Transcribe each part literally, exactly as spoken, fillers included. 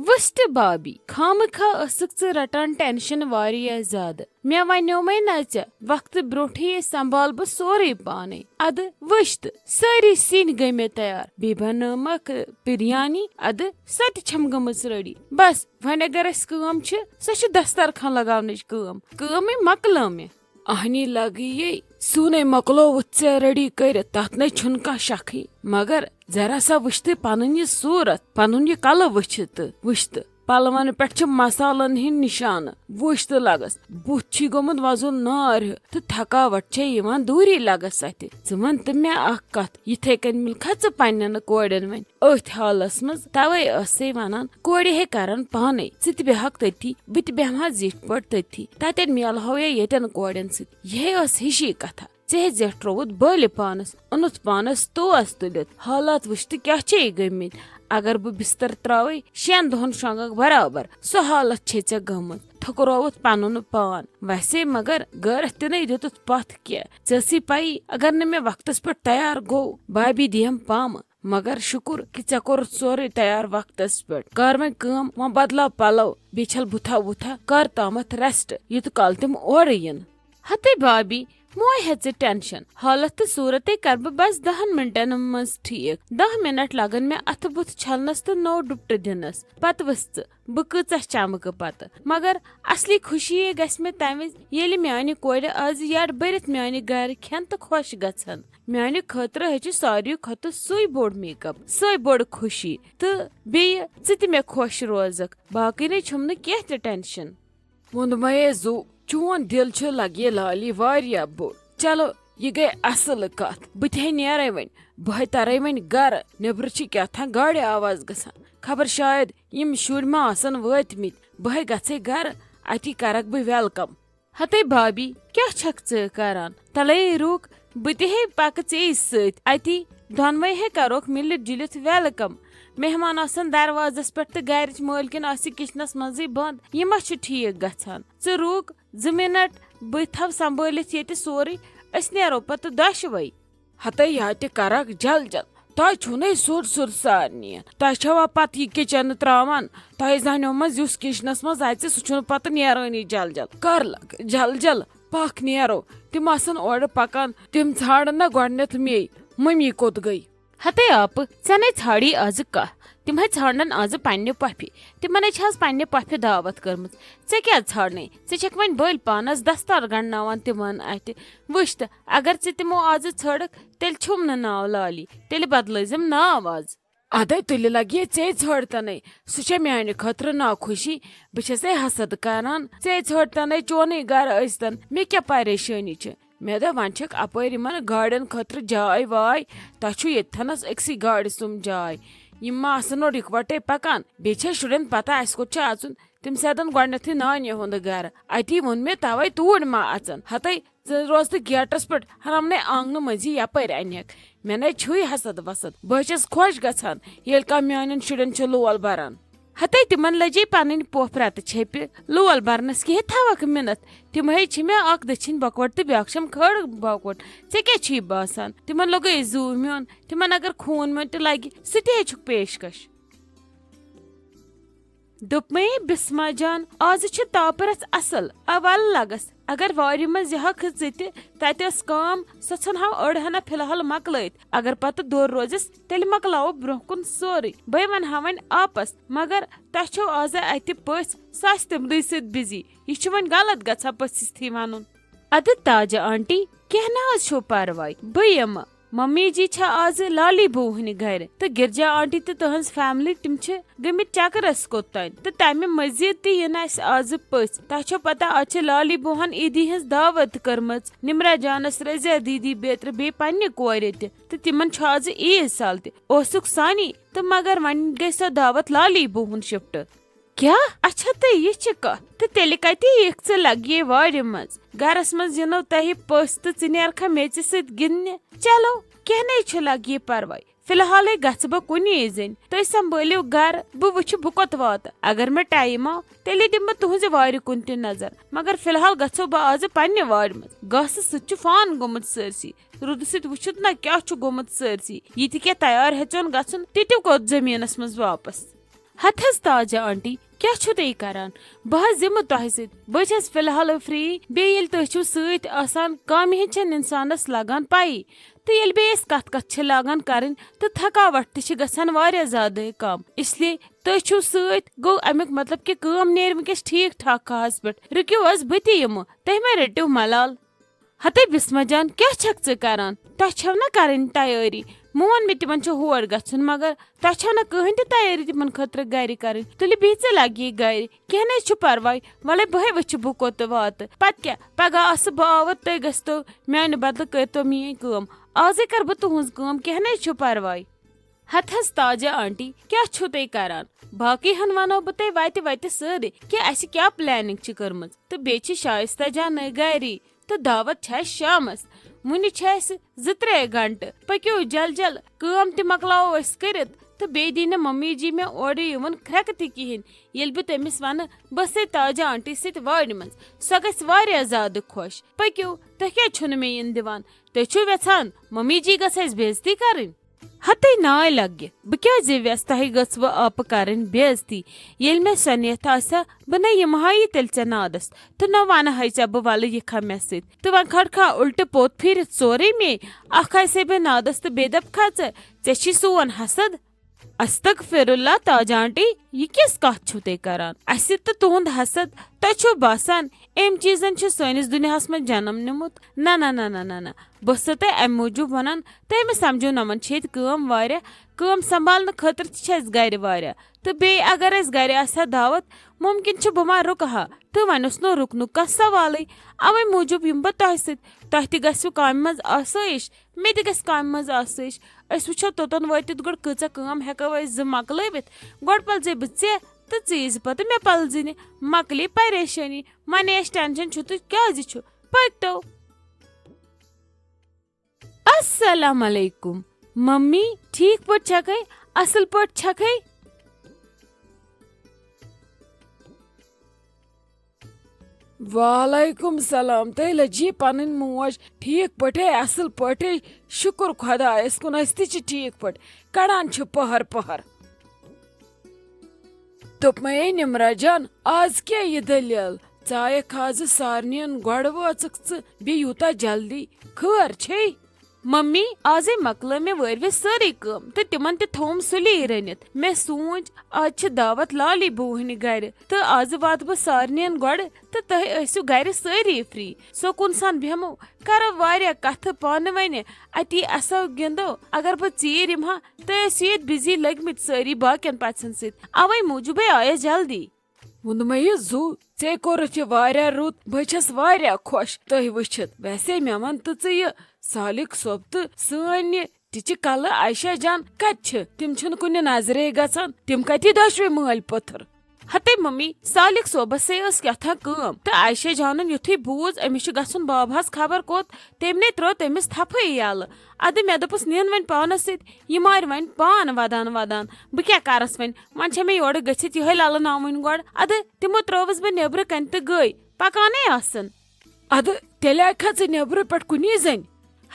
وٕچھتہٕ بابی، خامہٕ خواہ ٲسٕکھ ژٕ رٹان ٹینشن واریاہ زیادٕ۔ مےٚ ونیومے نہ ژےٚ، وقتہٕ برونٹھٕے سنبھال بہٕ سورُے پانے۔ ادٕ وٕچھ تہٕ، سٲری سِنۍ گٔے مےٚ تیار، بیٚیہِ بنٲومکھ بریانی، ادٕ سۄ تہِ چھم گٔمٕژ ریڈی۔ بس، وۄنۍ اگر اسہِ کٲم چھِ، سۄ چھِ دسترخوان لگاونٕچ کٲم، کٲمٕے مۄکلٲو مےٚ۔ اہنی لگیے، سیُنے مۄکلووُتھ ژےٚ ریڈی کٔرِتھ، تتھ نے چھُنہٕ کانٛہہ شکھٕے۔ مگر ذرا سا وٕچھ تہٕ پنُن یہِ صوٗرت، پنُن یہِ کلہٕ وٕچھِتھ تہٕ وٕچھ تہٕ پلون پٮ۪ٹھ چھِ مسالن ہٕنٛدۍ نشانہٕ۔ وٕچھ تہٕ لگس، بُتھ چھُے گوٚمُت وۄزُل نار ہیوٗ تہٕ تھکاوٹ چھے یِوان دوٗری لگس اتھِ۔ ژٕ ون تہٕ مےٚ اکھ کتھ، یِتھے کٔنۍ مِلکھا ژٕ پننٮ۪ن کورٮ۪ن وۄنۍ أتھۍ حالس منٛز؟ توے ٲسے ونان، کورِ ہے کرن پانے، ژٕ تہِ بیہکھ تٔتھی، بہٕ تہِ بیہمہٕ ہا زِٹھۍ پٲٹھۍ تٔتھی، تتٮ۪ن میلہو یا ییٚتٮ۪ن کورٮ۪ن سۭتۍ۔ یِہے ٲس ہِشی کتھا۔ ژےٚ زیٹھرووُتھ بٲلہِ پانس، اوٚنُتھ پانس توس تُلِتھ۔ حالات وٕچھ تہٕ کیٛاہ چھے گٔمٕتۍ؟ اگر بہٕ بستر تراوے، شٮ۪ن دۄہن شۄنگکھ برابر۔ سۄ حالت چھے ژےٚ گٔمٕژ۔ تھُکرووُتھ پنُن پان۔ ویسے مگر غٲرتھ تہِ نے دیُتُتھ پتھ کینٛہہ۔ ژےٚ ٲسٕے پَیی، اگر نہٕ مےٚ وقتس پٮ۪ٹھ تیار گوٚو، بابی دِیم پامہٕ۔ مگر شُکُر کہِ ژےٚ کوٚرُتھ سورُے تیار وقتس پٮ۪ٹھ۔ کر وۄنۍ کٲم، وۄنۍ بدلاو پلو، بیٚیہِ چھل بُتھا وُتھا، کر تامتھ ریسٹ، یوٗت کال تِم اورٕ یِن۔ ہتے بابی، مہ ہے ژٕ ٹینشن، حالت تہٕ صورتے کر بہٕ بس دہن منٹن منٛز ٹھیک۔ دہ منٹ لگن مےٚ اتھٕ بُتھ چھلنس تہٕ نوٚو ڈُپٹہٕ دِنس۔ پتہٕ وٕچھ ژٕ، بہٕ کۭژاہ چمکہٕ پتہٕ۔ مگر اصلی خوشی یے گژھِ مےٚ تمہِ وِزِ، ییٚلہِ میانہِ کورِ از یڈ بٔرِتھ میانہِ گرِ کھٮ۪ن تہٕ خۄش گژھن۔ میانہِ خٲطرٕ ہے چھُ ساروی کھۄتہٕ سُے بوٚڑ میک اپ، سُے بٔڑ خوشی۔ تہٕ بیٚیہِ ژٕ تہِ مےٚ خۄش روزکھ، باقٕے نے چھُم نہٕ کینٛہہ تہِ ٹینشن۔ ووٚنمَے زُو، چون دِل چھُ لگہِ لالی واریاہ بوٚڑ۔ چلو، یہِ گٔے اصل کتھ۔ بہٕ تہِ ہے نیرے وۄنۍ، بہٕ ہے ترے وۄنۍ گرٕ۔ نیبرٕ چھِ کیٛاہ تھام گاڑِ آواز گژھان۔ خبر شاید یِم شُرۍ ما آسن وٲتمٕتۍ۔ بہٕ ہے گژھے گرٕ، اتی کرکھ بہٕ ویلکم۔ ہتے بابی، کیٛاہ چھکھ ژٕ کران؟ تلے رُک، بہٕ تہِ ہے پکہٕ ژے سۭتۍ۔ اتی دۄنوے ہے کروکھ مِلِتھ جُلِتھ ویلکم۔ مہمان آسن دروازس پٮ۪ٹھ تہٕ گرِچ مٲلکِن آسہِ کچنس منٛزٕے بند۔ یہِ ما چھُ ٹھیک گژھان؟ ژٕ رُک زٕ منٹ، بہٕ تھاوٕ سنبھٲلِتھ ییٚتہِ سورُے۔ أسۍ نیرو پتہٕ دۄشوے۔ ہتے یا تہِ کرکھ جل جل۔ تۄہہِ چھُو نے سیوٚد سیوٚد سارنٕے۔ تۄہہِ چھوا پتہٕ یہِ کچن تراوان؟ تۄہہِ زنیو منٛز یُس کچنس منٛز اژِ، سُہ چھُنہٕ پتہٕ نیرٲنی جل جل۔ کر لگ جل جل، پکھ نیرو۔ تِم آسن اورٕ پکان، تِم ژھانڈن نہ گۄڈنیتھ مے، ممی کوٚت گٔے؟ ہتے آپہٕ، ژےٚ نے ژھانڈی آزٕ کانٛہہ۔ تِم ہے ژھانڈن آزٕ پننہِ پۄپھِ۔ تِمن ہے چھِ آز پننہِ پۄپھِ دعوت کٔرمٕژ۔ ژےٚ کیٛازِ ژھانڈنے؟ ژےٚ چھکھ وۄنۍ بٔلۍ پانس دستار گنڈناوان تِمن اتھِ۔ وٕچھ تہٕ، اگر ژٕ تِمو آزٕ ژھٲڑکھ، تیٚلہِ چھُم نہٕ ناو لالی، تیٚلہِ بدلٲیزٮ۪م ناو آز۔ ادے تُلہِ لگہِ ژے ژھٲڑتنے، سُہ چھےٚ میانہِ خٲطرٕ ناخوشی۔ بہٕ چھسے حسد کران، ژے ژھٲڑتنے چونٕے گرٕ ٲسۍتن، مےٚ کیٛاہ پریشٲنی چھِ؟ مےٚ دوٚپ، وۄنۍ چھکھ اپٲرۍ یِمن گاڑٮ۪ن خٲطرٕ جاے واے، تۄہہِ چھُو ییٚتہِ تھنس أکسٕے گاڑِ سُم جاے۔ یِم ما آسن اورٕ یِکوٹے پکان؟ بیٚیہِ چھےٚ شُرٮ۪ن پتہ اسہِ کوٚت چھُ اژُن۔ تِم سیدن گۄڈنیتھٕے نانہِ ہُنٛد گرٕ۔ اتی ووٚن مےٚ توے توٗرۍ ما اژن۔ ہتے ژٕ روز تہٕ گیٹس پٮ۪ٹھ، ہرمنے آنگنہٕ مٔنٛزی یپٲرۍ انکھ۔ مےٚ نے چھُے حسد وسد۔ بہٕ چھس خۄش گژھان، ییٚلہِ کانٛہہ میانٮ۪ن شُرٮ۪ن چھُ لول بران۔ ہتے تِمن لجے پنٕنۍ پوپھ رتہٕ چھیٚپہِ لول برنس کِہے تھاوکھ مِنتھ۔ تِم ہے چھِ مےٚ اکھ دٔچھِنۍ بکوٹ تہٕ بیاکھ چھم کھٲڑ بکوٹ۔ ژےٚ کیٛاہ چھُے باسان؟ تِمن لوٚگے زُو میون۔ تِمن اگر خوٗن میون تہِ لگہِ، سُہ تہِ ہے چھُکھ پیشکش۔ دوٚپمَے بسمہ جان، آز چھِ تاپہٕ رژھ اصل، اول لگس۔ اگر وارِ منٛز یِہکھ ژٕ تہِ، تتہِ ٲس کٲم، سۄ ژھٕنہو أڑ ہنا فی الحال مۄکلٲیِتھ۔ اگر پتہٕ دور روزس، تیٚلہِ مۄکلاوو برونٛہہ کُن سورُے۔ بے ونہٕ ہا وۄنۍ آپس، مگر تۄہہِ چھو آز اتہِ پٔژھۍ، سۄ آسہِ تِمنٕے سۭتۍ بِزی۔ یہِ چھُ وۄنۍ غلط گژھان پٔژھِس تھی ونُن۔ ادٕ تاجہ آنٹی، کینٛہہ نہ حظ چھُو پرواے، بہٕ یِمہٕ۔ ممی جی چھےٚ آز لالی بوٗہنہِ گرِ تہٕ گرجا آنٹی تہٕ تٕہنٛز فیملی، تِم چھِ گٔمٕتۍ چکرس کوٚت تام تہٕ تمہِ مزید تہِ یِن اسہِ آز پٔژھۍ۔ تۄہہِ چھو پتہ، آز چھِ لالی بوٗہن عیدی ہٕنٛز دعوت کٔرمٕژ، نمرہ جانس، رضیہ دیدی بیترِ، بیٚیہِ پننہِ کورِ تہِ، تہٕ تِمن چھُ آز عیٖد سال تہِ۔ اوسُکھ سانی تہٕ مگر وۄنۍ گٔے سۄ دعوت لالی بوٗہن شفٹ۔ کیٛاہ؟ اچھا، تہٕ یہِ چھِ کتھ۔ تہٕ تیٚلہِ کتہِ یِکھ ژٕ لگیے وارِ منٛز؟ گرس منٛز یِنو تۄہہِ پٔژھۍ تہٕ ژٕ نیرکھا میژِ سۭتۍ گِنٛدنہِ؟ چلو، کینٛہہ نے چھُ، لگیے پرواے۔ فی الحالے گژھٕ بہٕ کُنی زٔنۍ۔ تُہۍ سنبھٲلِو گرٕ، بہٕ وٕچھِ بہٕ کوٚت واتہٕ۔ اگر مےٚ ٹایم آو، تیٚلہِ دِمہٕ بہٕ تُہنٛزِ وارِ کُن تہِ نظر۔ مگر فی الحال گژھو بہٕ آزٕ پننہِ وارِ منٛز۔ گاسہٕ سۭتۍ چھُ فان گوٚمُت سٲرسٕے۔ روٗدٕ سۭتۍ وٕچھِتھ نہ کیٛاہ چھُ گوٚمُت سٲرسٕے۔ یہِ تہِ کیٛاہ تیار ہیٚژیون گژھُن، تہِ تہِ گوٚو زٔمیٖنس منٛز واپس۔ ہتہٕ حظ تاجہ آنٹی، کیٛاہ چھِو تُہۍ کران؟ بہٕ حظ یِمہٕ تۄہہِ سۭتۍ۔ بہٕ چھَس فی الحال فری، بیٚیہِ ییٚلہِ تُہۍ چھِو سۭتۍ آسان، کامہِ ہِنٛز چھَنہٕ اِنسانَس لگان پَیی۔ تہٕ ییٚلہِ بیٚیہِ أسۍ کَتھ کَتھ چھِ لاگان کَرٕنۍ، تہٕ تھکاوٹ تہِ چھِ گژھان واریاہ زیادٕ کَم۔ اس لیے تُہۍ چھِو سۭتۍ، گوٚو اَمیُک مطلب کہِ کٲم نیرِ وٕنکیٚس ٹھیٖک ٹھاک کھاہَس پٮ۪ٹھ۔ رُکِو حظ، بہٕ تہِ یِمہٕ، تُہۍ مہ رٔٹِو ملال۔ ہتے بسمہ جان، کیٛاہ چھکھ ژٕ کران؟ تۄہہِ چھو نہ کرٕنۍ تیٲری؟ مون مےٚ تِمن چھُ ہور گژھُن، مگر تۄہہِ چھو نہ کٕہٕنۍ تہِ تیٲری تِمن خٲطرٕ گرِ کرٕنۍ۔ تُلہِ بِہِو ژٕ لگی گرِ، کینٛہہ نہ حظ چھُ پرواے۔ وَلے بہٕ ہے وٕچھِ بہٕ کوٚت واتہٕ۔ پتہٕ کیٛاہ، پگاہ آسہٕ بہٕ آوُر، تُہۍ گژھتو میانہِ بدلہٕ، کٔرتو میٲنۍ کٲم۔ آزے کرٕ بہٕ تُہنٛز کٲم، کینٛہہ نہ حظ چھُ پرواے۔ ہتہٕ حظ تاجہ آنٹی، کیٛاہ چھِو تُہۍ کران؟ باقٕے ہن ونو بہٕ تۄہہِ وتہِ وتہِ سٲرٕے کہِ اسہِ کیٛاہ پلاننگ چھِ کٔرمٕژ۔ تہٕ بیٚیہِ چھِ شایستہ جان نٔے گری، تہٕ دعوت چھِ اسہِ شامس۔ وُنہِ چھِ اسہِ زٕ ترٛےٚ گھنٹہٕ۔ پٔکِو جل جل، کٲم تہِ مۄکلاوو أسۍ کٔرِتھ، تہٕ بیٚیہِ دی نہٕ ممی جی مےٚ اورٕ یِوُن کھرٛٮ۪کہٕ تہِ کِہیٖنۍ۔ ییٚلہِ بہٕ تٔمِس ونہٕ، بہٕ ٲسَے تاجہ آنٹی سۭتۍ وارِ منٛز، سۄ گژھِ واریاہ زیادٕ خۄش۔ پٔکِو، تُہۍ کیٛازِ چھِو نہٕ مےٚ یِنہٕ دِوان؟ تُہۍ چھِو یژھان ممی جی گژھِ اسہِ بے عزتی کرٕنۍ؟ ہتے ناے لگہِ، بہٕ کیٛازِ یژھٕ تۄہہِ گٔژھوٕ آپہٕ کرٕنۍ بے عزتی؟ ییٚلہِ مےٚ سۄ نِتھ آسہِ ہا، بہٕ نَے یِمہٕ ہا یہِ تیٚلہِ ژےٚ نادس، تہٕ نہ ونہٕ ہے ژےٚ بہٕ ولہٕ یہِ کھا مےٚ سۭتۍ۔ تہٕ وۄنۍ کھڑکھا الٹہٕ پوت پھیٖرِتھ سورُے مے، اکھ آسے بے نادس تہٕ بیٚیہِ دپہٕ کھا ژٕ، ژےٚ چھی سون حسد۔ استغفر اللہ تاج آنٹی، یہِ کِژھ کتھ چھِو تُہۍ کران؟ اسہِ تہٕ تُہُنٛد حسد، تۄہہِ چھُو باسان، أمۍ چیٖزن چھُ سٲنِس دُنیاہس منٛز جنم نیومُت؟ نہ، نہ، نہ، نہ، نہ، نہ۔ بہٕ چھسو تۄہہِ امہِ موٗجوٗب ونان، تُہۍ مہ سمجھو، نۄمن چھِ ییٚتہِ کٲم واریاہ، کٲم سنبھالنہٕ خٲطرٕ تہِ چھِ اسہِ گرِ واریاہ۔ تہٕ بیٚیہِ اگر اسہِ گرِ آسہِ ہا دعوت، ممکن چھُ بہٕ ما رُکہٕ ہا، تہٕ وۄنۍ اوس نہٕ رُکنُک کانٛہہ سوالٕے۔ اوے موٗجوٗب یِمہٕ بہٕ تۄہہِ سۭتۍ، تۄہہِ تہِ گژھِوٕ کامہِ منٛز آسٲیِش، مےٚ تہِ گژھِ کامہِ منٛز آسٲیِش۔ أسۍ وٕچھو توٚتَن وٲتِتھ گۄڈٕ کۭژاہ کٲم ہٮ۪کو أسۍ زٕ مۄکلٲوِتھ۔ گۄڈٕ پَلزَے بہٕ ژےٚ تہٕ ژٕ ییٖزِ پَتہٕ مےٚ پَلزٕنہِ۔ مۄکلے پریشٲنی، وۄنۍ یہِ اَسہِ ٹٮ۪نشَن چھُ تہٕ کیٛازِ چھُ؟ پٔکۍتو۔ السلام علیکم۔ ممی، ٹھیٖک پٲٹھۍ چھَکھَے؟ اَصٕل پٲٹھۍ چھَکھَے؟ وعلیکم سلام۔ تُہۍ لٔجی پنٕنۍ موج ٹھیٖک پٲٹھۍ، اصل پٲٹھۍ؟ شُکر خۄدایس کُن، أسۍ تہِ چھِ ٹھیٖک پٲٹھۍ، کڑان چھِ پہر پہر۔ دوٚپمَے، ہے نمرہ جان، آز کیٛاہ یہِ دٔلیٖل؟ ژٕ آیکھ آزٕ سارنِین گۄڈٕ وٲژٕکھ ژٕ، بیٚیہِ یوٗتاہ جلدی، خٲر چھے؟ ممی، آزے مۄکلٲو مےٚ وٲروِ سٲرٕے کٲم تہٕ تِمن تہِ تھووُم سُلی رٔنِتھ۔ مےٚ سوٗنچ، آز چھِ دعوت لالی بوٗہنہِ گرِ تہٕ آزٕ واتہٕ بہٕ سارنِین گۄڈٕ تہٕ تُہۍ ٲسِو گرِ سٲری فری۔ سکوٗن سان بیٚہمو، کرو واریاہ کتھٕ پانہٕ ؤنہِ، اتی اسو گِنٛدو۔ اگر بہٕ ژیٖرۍ یِمہٕ ہا، تُہۍ ٲسِو ییٚتہِ بِزی لٔگۍ مٕتۍ سٲری باقین پژھن سۭتۍ، اوے موٗجوٗبے آیس جلدی۔ ووٚنمَے یہِ زُو، ژےٚ کوٚرُتھ یہِ واریاہ رُت، بہٕ چھَس واریاہ خۄش تۄہہِ وٕچھِتھ۔ ویسے مےٚ وَن تہٕ ژٕ، یہِ سالِک صٲب تہٕ سٲنۍ یہِ ٹِچہِ کَلہٕ عایشہ جان کَتہِ چھِ؟ تِم چھِنہٕ کُنہِ نظرے گژھان۔ تِم کَتہِ دۄشوے مٲلۍ پٔتھٕر؟ ہتے ممی، سالِک صٲبَس سے ٲس کیٛاہ تھا کٲم، تہٕ عایشہ جانَن یُتھُے بوٗز أمِس چھُ گژھُن بابہَس خبر کوٚت، تٔمۍ نے ترٛٲو تٔمِس تھپھٕے یَلہٕ۔ اَدٕ مےٚ دوٚپُس، نِن وۄنۍ پانَس سۭتۍ، یہِ مارِ وۄنۍ پان وَدان وَدان۔ بہٕ کیٛاہ کَرَس وۄنۍ؟ وۄنۍ چھےٚ مےٚ یورٕ گٔژھِتھ یِہوٚے لَلہٕ ناوٕنۍ گۄڈٕ۔ اَدٕ تِمو ترٛٲوٕس بہٕ نیٚبرٕ کَنہِ تہٕ گٔے، پَکانٕے آسَن۔ اَدٕ تیٚلہِ آیکھا ژٕ نیٚبرٕ پٮ۪ٹھ کُنی زٔنۍ؟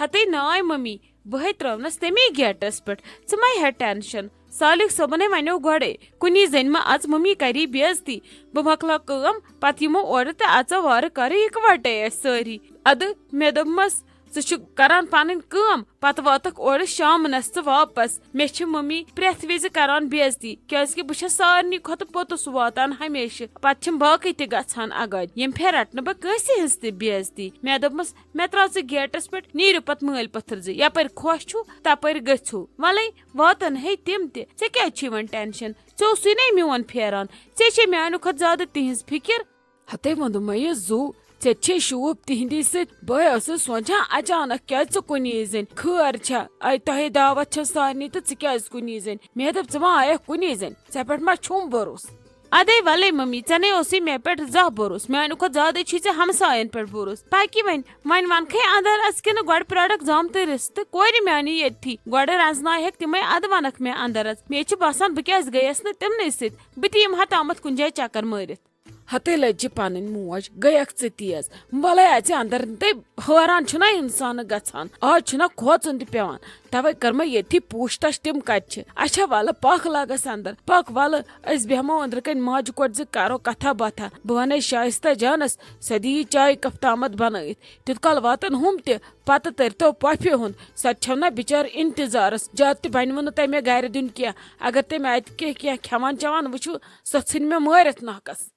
ہَتَے ناے مٔمی، بہٕ ہے ترٛٲونَس تَمی گیٹَس پٮ۪ٹھ۔ ژٕ مَہ ہےٚ ٹٮ۪نشَن۔ سالِک صٲبَن ہے وَنیو گۄڈَے، کُنی زٔنۍ مہ اَژ، مٔمی کَری بے عزتی۔ بہٕ مۄکلاو کٲم، پَتہٕ یِمو اورٕ تہٕ اَژو وارٕ کارٕ یِکوَٹَے أسۍ سٲری۔ اَدٕ مےٚ دوٚپمَس، ژٕ چھُکھ کران پنٕنۍ کٲم، پتہٕ واتکھ اورٕ شامنس ژٕ واپس۔ مےٚ چھِ ممی پرٛٮ۪تھ وِزِ کران بے عزتی، کیازِ کہِ بہٕ چھَس سارنٕے کھۄتہٕ پوٚتُس واتان ہمیشہٕ۔ پتہٕ چھِم باقٕے تہِ گژھان اگادِ۔ ییٚمہِ پھِرِ رٹہٕ نہٕ بہٕ کٲنٛسہِ ہٕنٛز تہِ بے عزتی۔ مےٚ دوٚپمَس، مےٚ ترٛاو ژٕ گیٹس پٮ۪ٹھ، نیٖرِو پتہٕ مٲلۍ پٔتھٕر زِ۔ یپٲرۍ خۄش چھُو، تپٲرۍ گٔژھِو۔ وَلَے، واتن ہے تِم تہِ۔ ژےٚ کیازِ چھُے وۄنۍ ٹینشن؟ ژےٚ اوسُے نَے میون پھیران۔ ژےٚ چھے میانہِ کھۄتہٕ زیادٕ تِہنٛز فِکر۔ ہتے ووٚنُم مےٚ یہِ زُو، ژےٚ تہِ چھے شوٗب تِہنٛدی سۭتۍ۔ بہٕ ٲسٕس سونٛچان اچانک کیٛازِ ژٕ کُنی زٔنۍ؟ خٲر چھا؟ اے تۄہے دعوت چھےٚ سارنٕے تہٕ ژٕ کیٛازِ کُنی زٔنۍ؟ مےٚ دوٚپ ژٕ ما آیکھ کُنی زٔنۍ؟ ژےٚ پٮ۪ٹھ ما چھُم بروسہٕ؟ ادے ولے ممی، ژےٚ نے اوسُے مےٚ پٮ۪ٹھ زانٛہہ بروسہٕ۔ میانہِ کھۄتہٕ زیادے چھُے ژےٚ ہمساین پٮ۪ٹھ بروسہٕ۔ پکہِ وۄنۍ، وۄنۍ ونکھے اندر اژ کِنہٕ گۄڈٕ پرٛارکھ زامتٕرِس تہٕ کورِ میانہِ ییٚتھی۔ گۄڈٕ رنزناوہکھ تِمے، ادٕ ونکھ مےٚ اندر اژ۔ مےٚ چھُ باسان بہٕ کیٛازِ گٔیس نہٕ تِمنٕے سۭتۍ۔ بہٕ تہِ یِمہٕ ہا تامتھ کُنہِ جایہِ چکر مٲرِتھ۔ ہتے لٔجہِ پنٕنۍ موج، گٔیکھ ژٕ تیز۔ وَلَے اَژِ اندر۔ تہٕ حٲران چھُنا اِنسانہٕ گژھان، آز چھُنا کھوژُن تہِ پٮ۪وان۔ توے کٔر مےٚ ییٚتھی پوٗچھ تاچھ، تِم کَتہِ چھِ۔ اچھا وَلہٕ پَکھ لاگَس اندر، پَکھ وَلہٕ۔ أسۍ بیٚہمو أندرٕ کَنۍ ماجہِ کۄٹھِ زِ کَرو کَتھا باتھا۔ بہٕ وَنے شایستہ جانَس، سۄ دِیہِ چایہِ کپ تامَتھ بَنٲیِتھ۔ تیُت کال واتَن ہُم تہِ، پَتہٕ تٔرۍتو پۄپھِ ہُنٛد۔ سۄ تہِ چھَو نا بِچٲر اِنتظارَس۔ زیادٕ تہِ بَنِوٕ نہٕ تٔمۍ مےٚ گَرِ دیُن کینٛہہ۔ اگر تٔمۍ اَتہِ کینٛہہ کینٛہہ کھٮ۪وان چٮ۪وان وٕچھُو، سۄ ژھٕنہِ مےٚ مٲرِتھ ناکَس۔